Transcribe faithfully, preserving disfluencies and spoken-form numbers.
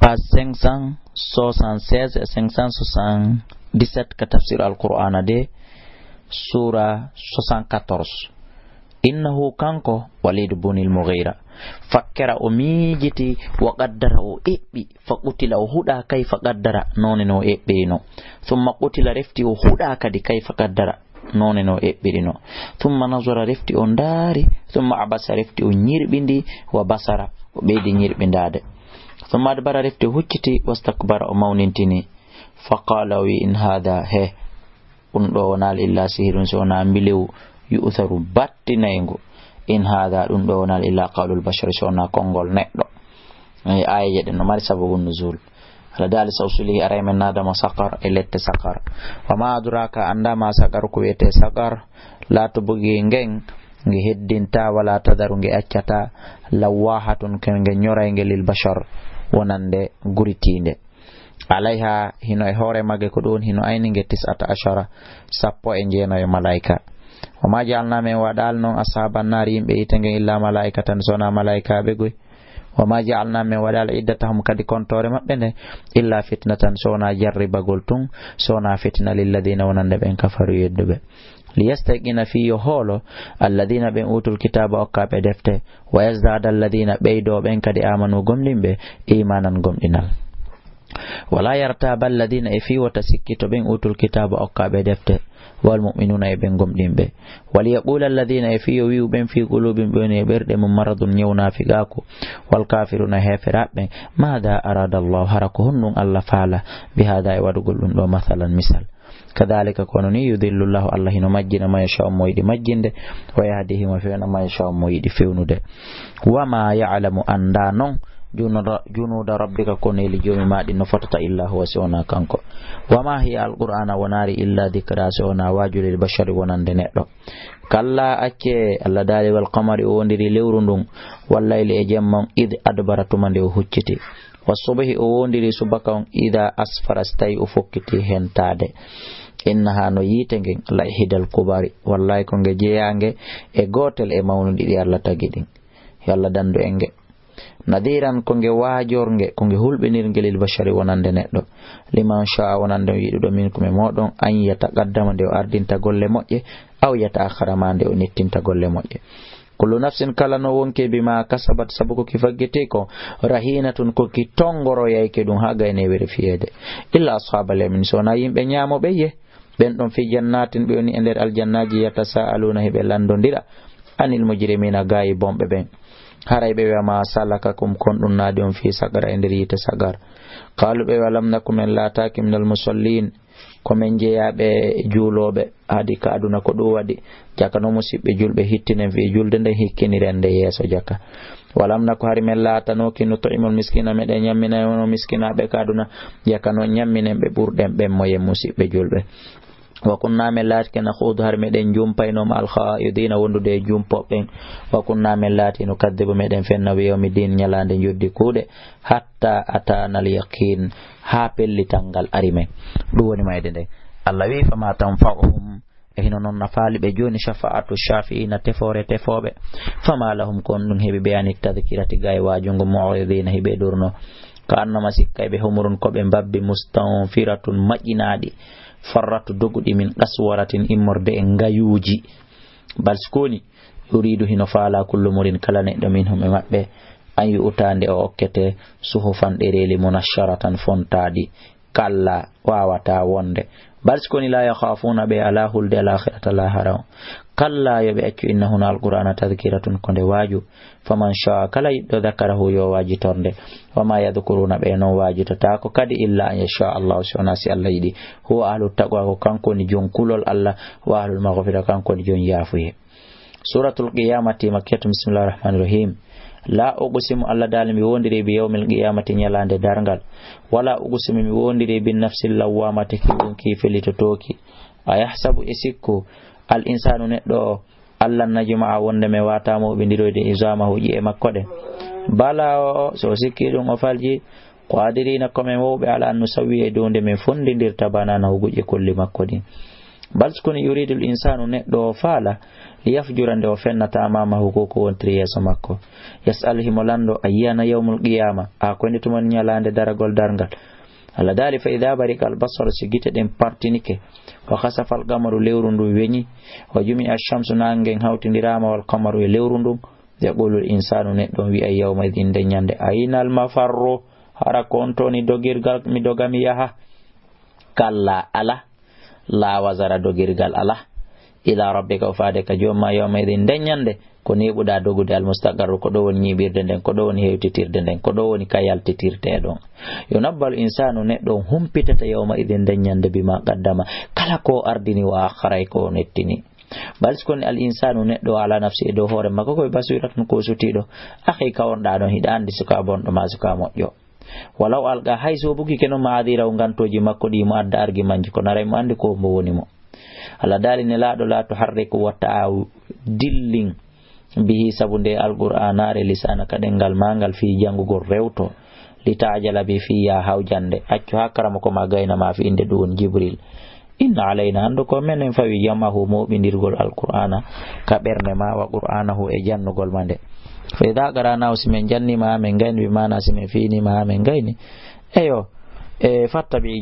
Page cinq cent soixante-seize et cinq cent soixante-dix-sept ka tafsir Alqur'aana de, suura soixante-quatorze. Innahu, kanko Walid bunil Mughira, fakkara, o miijiti, wa qaddara, o eɓɓi, fa qutila, o huɗa, kayfa qaddara, noone no o eɓɓirino. Summa qutila, refti o huɗa kadi, kayfa qaddara, noone no o eɓɓirino. Summa nazara, refti o ndaari, summa abasa, refti o ñirɓindi, wa basara, o ɓeydi ñirɓindaade. Summa adbara, refti o hucciti, wastakbara, o mawnintini. Fa qaala, o wi, in haada, he, ɗum ɗo wonaali illa sihirun, so wonaa mbilewu, yu'tharu, battinayngu. In haada, ɗum ɗo wonaali illa qawlul bashari, so wonaa konngol neɗɗo. Ay, aayeeje ɗen no mari sababu nuzul. Alla daali, sa uslihi, aray men naada mo saqar, e lette saqar. Wa ma adraka, annda ma saqar, ko wiyetee saqar. La tubqi, ngen nge heddinta, wala tadaru, nge accata. Lawwahatun, ko nge ñoraynge, lil bashar, wonande guritiinde. Alayha, hino e hoore magge ko ɗun, hino ayni nge tis'ata ashara, sappo e jeenayo malaa'ika. Wa ma ja'alna, men waɗaali non, ashaban nar, yimɓe yiite ngen, illa malaa'ikatan, so wonaa malaa'ikaaɓe goy. Wa ma ja'alna, men waɗaali, iddatahum, kadi kontoore maɓɓe nde, illa fitnatan, so wonaa jarribagol tun, so wonaa fitina, lilladina, wonande ɓen, kafaru, yedduɓe. Liyastayqina, fii yo hoolo, alladina, ɓen utul kitaaba, okkaaɓe defte, wa yazdada alladina, ɓeydoo ɓen kadi, amanu, gomɗinɓe, imanan, gomɗinal. Wala yartaba alladina, e fii wota sikkito ɓen utul kitaaba, okkaaɓe defte, wal mu'minuna, e ɓen gomɗinɓe. Wal yaqula alladina, e fii yo wi'u ɓen, fii qulubihim, ɓe woni e ɓerɗe mum, maradun, ñaw naafiqaaku, wal kafiruna, heeferaaɓe ɓen, maada arada Allahu, hara ko honɗun Alla faala, bi haada, e waɗugol ɗun ɗo, masalan, misal. Kadalika, kono ni, yudillu Allahu, Alla hino majjina, man yasha'u, mo yiɗi majjinde, wa yahdi, himo fewna, man yasha'u, mo yiɗi fewnude. Wa ma ya'lamu, annda non, junuda, junuda rabbika, ko neeli Joomi maa ɗin no fotata, illa huwa, si wonaa kanko. Wa ma hiya, Alqur'aana wonaali, illa dikra, si wonaa waaju, lil bashari, wonande neɗɗo. Kalla, accee, Alla daali, wal qamari, o wondiri lewru ndun, wal layli, e jemma on, id adbara, tuma nde o hucciti. Wa subhi, o wondiri subaka on, ida asfara, si tawi o fokkiti hentaade. Innaha, no yiite ngen, la ihdal kubari, wallahi ko nge jeyaange e gootel e mawnuɗi ɗi Alla tagi ɗin. Yo Alla dandu en nge. Nadiran, ko nge waajornge, ko nge hulɓinirnge, lil bashari, wonande neɗɗo. Liman sha'a, wonande mo yiɗuɗo, minkum, e mooɗon, an yataqaddama, nde o ardinta golle moƴƴe, aw yata'akhkhara, maa nde o nettinta golle moƴƴe. Kullu nafsin, kala no wonki, bima kasabat, sabu ko ki faggiti ko, rahinatun, ko ki tongoroyayke ɗum haa gayne vérifiéde. Illa ashabal yamin, so wonaa yimɓe ñaamo ɓe ye. Ɓen ɗon fi jannatin, ɓe woni e nder aljannaaji, yatasaaluna, hiɓe lanndondira, anil mujrimina, gaayi bonɓe ɓen. Haray ɓe wi'a, ma salakakum, kon ɗum naadi on fi saqara, e nder yiite saqar? Qaalu, ɓe wi'a, lam naku, men laataaki, minal musallin, ko men jeyaaɓe juulooɓe. Haadi ka aduna ko ɗum waɗi. Jaka no musiɓɓe julɓe hittinen fii julde nden, hikkiniren nde yeeso jaka. Walam naku, hari men laatanooki, nut'imul miskina, meɗen ñamminayno miskinaaɓe ka aduna. Jaka no ñamminen ɓe ɓurɗen ɓen moyen, musiɓɓe julɓe. Wa kunna, men laatike, nakhudu, hari meɗen jumpayno, ma'al khaa'idina, wondude e jumpooɓe ɓen. Wa kunna, men laati, nukaddibu, meɗen fenna, bi yawmi din, ñalaande njoddi kuuɗe. Hatta atana al yaqin, haa pellital ngal ari men. Ɗum woni mayde nden. Allah wi'i, fama tanfa'uhum, e hino non nafaali ɓe jooni, shafa'atu shafi'ina, tefoore tefooɓe. Fama lahum, ko honɗum heɓi ɓe, ani tadhkirati, gay waajungo, mu'ridina, hiɓe ɗurno. Ka annama sikkay ɓe, humurun, ko ɓe mbabbi, mustanfiratun, maƴƴinaaɗi, farrat, doguɗi, min qaswaratin, immorde e ngayuuji. Bal sikoni, yuridu, hino faala, kullu murin, kala neɗɗo, minhum, e maɓɓe, an yu'ta, nde o okkete, suhufan, ɗereeli, munashsharatan, fontaaɗi. Kalla, waawataa wonde. Bal sikoni, la yakhafuna, ɓe alaa hulde, al-akhirata, laahara on. Kalla, yo ɓe accu, innahu, no Alqur'aana, tadhkiratun, ko nde waaju. Faman sha'a, kala yiɗɗo, dhakarahu, yo waajitor nde. Wa ma yadhkuruna, ɓe non waajitotaako kadi, illa an yasha Allahu, si wonaa si Allah yiɗi. Huwa ahlu taqwa, ko kanko woni jon kulol Allah, wa ahlul maghfira, kanko woni jon yaafuye. Suratul Qiyamati, makkiyatun, bismillahir rahmanir rahim. La uqsimu, Allah daali, mi wondiri, bi yawmil qiyamati, ñalaande darngal. Wala uqsimu, mi wondiri, bin nafsil lawwamati, ki ɗum ki fellitotooki. A yahsabu, e sikku, al insanu, neɗɗo o, allan najma'a, wonde men waata moɓindiroyde, izamahu, ƴi'e makko ɗen. Bala o, o, so o sikki ɗum, o falji, qadirina, ko men wowɓe, ala an nusawwiya, e dow nde men fondindirta, bananahu, guƴƴe kolli makko ɗin. Bal si koni, yuridul insanu, neɗɗo o faala, li yafjura, nde o fennata, amamahu, ko ko wontiri yeeso makko. Yas'al, himo lanndo, ayyana yawmul qiyama, a ko nde tuma ñalaande daragol darngal. Allah daali, fa idha bariqa al basar, si gite ɗen partinike, wa khasafa al qamaru, lewru ndu weñi, wa jumi'a ash-shamsu, naange ngen hawtindiraama, wal qamaru, e lewru ndun, yaqulu al insanu, neɗɗo on wi'ay yawma idhin, nden ñande, ayna al mafarru, hara ko on toni dogirgal, mi doga mi yaha? Kalla, ala, la wazara, dogirgal ala, ila rabbika, o faade ka jooma yawma idhin, nden ñande, ko neeɓuɗaa dogude, al mustaqarru, ko ɗo woni ñiiɓirde nden, ko ɗo woni hewtitirde nden, ko ɗo woni ka yaltitirte ɗon. Yunabbalu insanu, neɗɗo on humpitata yawma idhin, nden ñande, bima qaddama, kala ko ardini, wa akhara, e ko o nettini. Bal si koni al insanu, neɗɗo o, ala nafsi, e dow hoore makko, ko e basiratun, ko sutiiɗo. Akhi, ka wonɗaa ɗon, hiɗa anndi suka bonɗo ma suka moƴƴo. Walaw alqa, hay so o bugike non, ma'adhirahu, ngantooji makko ɗi mo adda, argi manji, ko naray mo anndi ko mo woni mo. Allah daali, Nelaaɗo, la tuharrik, watta a dillin, bihi, sabu nde alqur'aanaare, lisaanaka, ɗenngal maa ngal, fii, janngugol, rewto, li ta'jala bi, fii, yaa hawjande, accu haa karamoko ma gayna ma, fii, innde ɗum woni Jibril. Inna alayna, anndu ko menen fawi, jam'ahu, mooɓindirgol alqur'aana, ka ɓernde ma, wa qur'aanahu, e jannugol ma nde. Fa idha qara'nahu, si men janniima haa men gayni, bi maana si men fiiniima haa men gayni. Eyo, e fattabi,